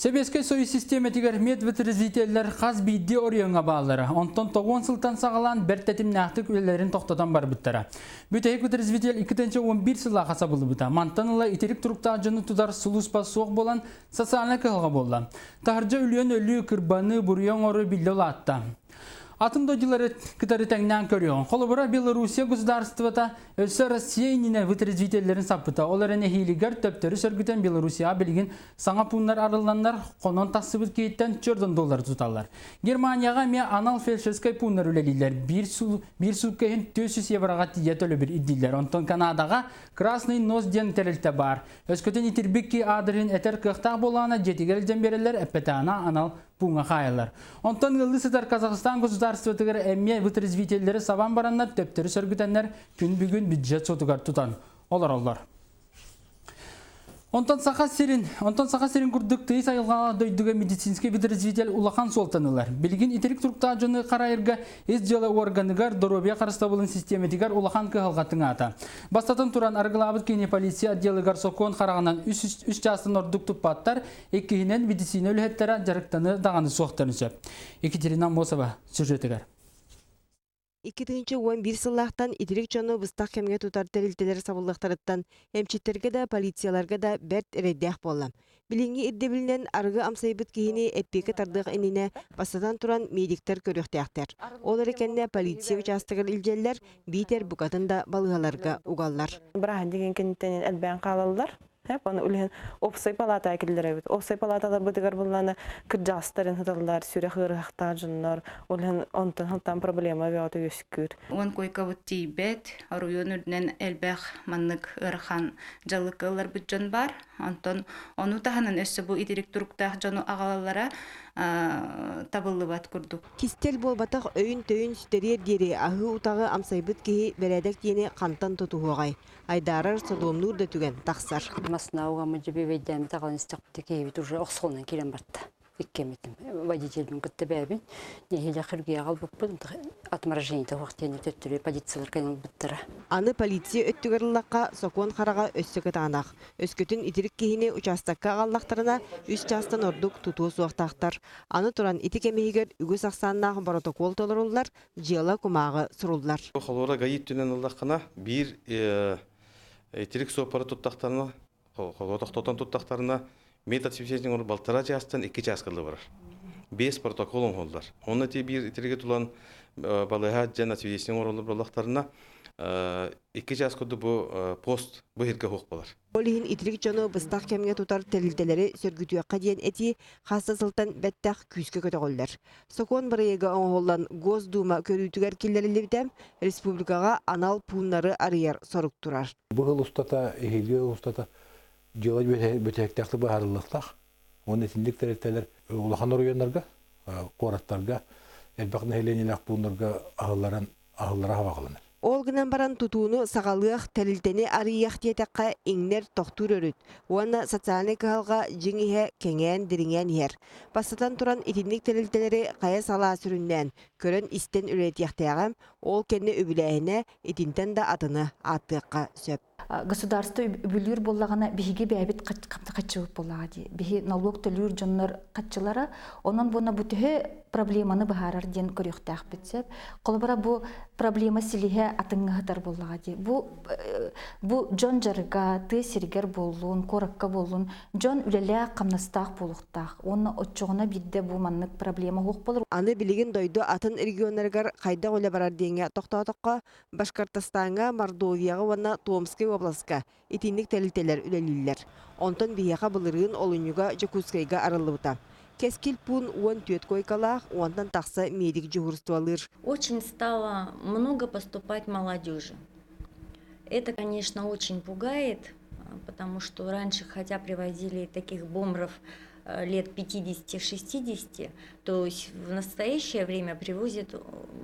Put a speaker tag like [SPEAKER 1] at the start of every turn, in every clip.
[SPEAKER 1] Сэбиэскэй Союз систиэмэтигэр медвытрезвителлэр хас биирдии оройуоҥҥа бааллара. Онтон тоҕуон сылтан саҕалаан бэрт тэтимнээхтик үлэлэрин тохтотон барбыттара. Бүтэһик вытрезвитель 2011 сыллаахха сабыллыбыта. Мантан ыла итирик туруктаах дьону тутар сулууспа суох буолан, социальнай кыһалҕа буолла. Таһырдьа үлүөн өлүү, кырбаныы, буруйу оҥоруу биллэ улаатта. Атын дойдулары кытары тэҥнээн көрүөҕүҥ. Холобура, Белоруссия государствота өссө Россия иннинэ вытрезвителлэрин саппыта. Ол эрэн эһиилигэр төптөрү сөргүтэн Белоруссияҕа билигин саҥа пууннар арылланнар, хонон тахсыбыт киһиттэн чөрдөн доллары туталлар. Германияҕа эмиэ анал фельдшерскай пууннар үлэлииллэр. Биир суукка иһин 400 евроҕа тиийэ төлөбүр ирдииллэр. Онтон Канадаҕа Красный нос диэн тэрилтэ баар. Өскөтүн итирбит киһи аадырыһын этэр кыахтаах буоллаҕына, дьиэтигэр илдьэн биэрэллэр, эппэтэҕинэ анал пууҥҥа хаайаллар. Онтон ыаллыы сытар Казахстан государствотыгар эмиэ вытрезвителлэри сабан бараннар төптөрү сөргүтэннэр күн бүгүн бюджет суотугар тутан олороллор. Онтон Саха сирин, онтон Саха сирин курдук тыйыс айылҕалаах дойдуга медицинскэй вытрезвитель улахан суолтаны ылар. Билигин итирик туруктаах дьону харайырга ис дьыала органыгар доруобуйа харыстабылын систиэмэтигэр улахан кыһалҕа тыҥаата. Бастатан туран, арыгылаабыт киһини полиция отделыгар сокуон хараҕынан үс чаастан ордук туппаттар, Иккиһинэн, медицина үлэһиттэрэ дьарыктаны даҕаны суохтарын сөп. Екатерина Аммосова сюжетыгар.
[SPEAKER 2] 2011 сыллаахтан итирик дьону быстах кэмҥэ тутар тэрилтэлэр сабыллыахтарыттан эмчиттэргэ да, полицияларга да бэрт эрэйдээх буолла. Билиҥҥи ирдэбилинэн арыгы амсайбыт киһини эппиэккэ тардыах иннинэ бастатан туран медиктэр көрүөхтээхтэр. Ол эрэ кэннэ полиция учаастагар илдьэллэр, биитэр букатын да балыыһаларга угаллар.
[SPEAKER 3] Бырааһынньык кэнниттэн элбээн хаалаллар. Аны үлэһин уопсай палаатаҕа киллэрэбит. Уопсай палааталарбытыгар буллаана кырдьаҕастарын сыталлар, сүрэх ыарыһахтаах дьоннор, ол иһин онтон хантан проблема бөҕөтө үөскүүр.
[SPEAKER 4] Уон койкабыт тиийбэт, оройуон үрдүнэн элбэх маннык ыарахан дьаллыкка ылларбыт дьон баар. Онтон ону таһынан өссө бу итирик туруктаах дьону аҕалаллара табыллыбат курдук.
[SPEAKER 2] Кистэл буолбатах өйүн-төйүн сүтэриэр диэри аһыы утаҕы амсайбыт киһи бэрээдэк диэни хантан тутуһуоҕай? Айдаарар, содуомнуур да түгэн тахсар.
[SPEAKER 5] Масына угаммыт дьэбиэбэйдээбит аҕалан истэхпитэ киһибит уже охсуолунан киирэн барта. Иккэммитим водительбин кытта бэйэбин нэһиилэ хирургияҕа ылбыппыт отморожение суох диэн төттөрү полициялар кэлэн ылбыттара.
[SPEAKER 2] Аны полиция өттүгэр ыллахха сокуон хараҕа өссө кытаанах. Өскөтүн итирик киһини учаастакка аҕаллахтарына үс чаастан ордук тутуо суохтаахтар. Аны туран ити кэм иһигэр үгүс ахсааннаах боротокуол толоруллар, дьыала кумааҕы суруллар.
[SPEAKER 6] Холура ГАИ өттүнэн ыллаххына, биир итирик суоппары туттахтарына, холура тохтотон туттахтарына, метод балтараа чаастан 2 чаас кылы барар. Биэс протокол оҥоһуллар. Онно ти биир итириги тулан балыһа дьэн освидетельствие оҥороллор буоллахтарына, 2 чаас курдук бу пост бу иһиргэ суох болар.
[SPEAKER 2] Ол иһин итирик дьону быстах кэмҥэ тутар тэрилтэлэри сөргүтүөххэ диэн этии хас да сылтан бэттэх күүскэ көтөҕүллэр. Сокуон бырайыага оҥоһуллан Госдума көрүүтүгэр киллэриллибитэ, республикаҕа анал пууннары арыйар сорук турар.
[SPEAKER 7] Бу сыл устата, эһиилги сыл устата дьыала бүтэһиктээхтик быһаарыллыахтаах. Уонна итинник тэрилтэлэр улахан оройуоннарга, куораттарга, элбэх нэһилиэнньэлээх пууннарга аһылларын аһыллара хабаҕаланар.
[SPEAKER 2] Ол гынан баран тутууну саҕалыах, тэрилтэни арыйыах диэтэххэ, иҥнэр тохтуур өрүт уонна социальнай кыһалҕа дьиҥ иһэ кэҥээн, дириҥээн иһэр. Бастатан туран, итинник тэрилтэлэри хайа салаа сүрүннээн, көрөн-истэн үлэлэтиэхтээҕэ, ол кэннэ үбүлээһинэ итинтэн да атыны ааттыахха сөп.
[SPEAKER 8] Государство үбүлүүр буоллаҕына, биһиги бэйэбит хаччыбыт буоллаҕа дии. Биһи налог төлүүр дьоннор хаччылара. Онон буна бу төһө проблеманы быһаарар диэн көрүөхтээхпит сөп. Холобура бу проблема силиһэ атыҥҥаһытар буоллаҕа дии. Бу дьон дьарыга тыа сиригэр буоллун, куоракка буоллун, дьон үлэлээх, хамнастаах буолуохтаах. Уонна оччоҕуна биирдэ бу маннык проблема суох буолар.
[SPEAKER 2] Аны билигин дойду атын регионнарыгар хайдах үлэ барар диэҥҥэ тохтоотоххо, Башкортостаҥҥа, Мордовияҕа уонна Томскай уобаласка итинник тэрилтэлэр үлэлииллэр. Онтон биһиэхэ былырыын олунньуга Дьокуускайга арыллыбыта. Кэскил пуун 14 куойкалаах, уонтан тахса медик дьуһуурустубалыыр.
[SPEAKER 9] Очень стало много поступать молодежи. Это, конечно, очень пугает, потому что раньше, хотя привозили таких бомров лет 50-60, то есть в настоящее время привозят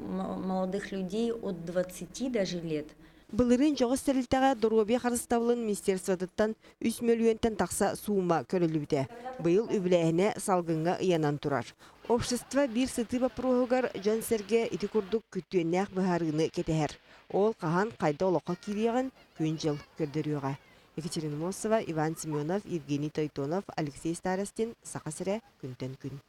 [SPEAKER 9] молодых людей от 20 даже лет.
[SPEAKER 2] Былырыын дьоҕус тэрилтэҕэ доруобуйа харыстабылын министерствотыттан 3 мөлүйүөнтэн тахса суума көрүллүбүтэ. Быйыл үбүлээһинэ салгыҥҥа ыйанан турар. Общество биир сытыы боппуруоһугар дьон-сэргэ ити курдук күттүөннээх быһаарыыны кэтэһэр. Ол хаһан хайда олоххо киириэҕин күн-дьыл көрдөрүөҕэ. Екатерина Мосова, Иван Семенов, Евгений Тойтонов, Алексей Старостин, Саха сирэ, күнтэн күн.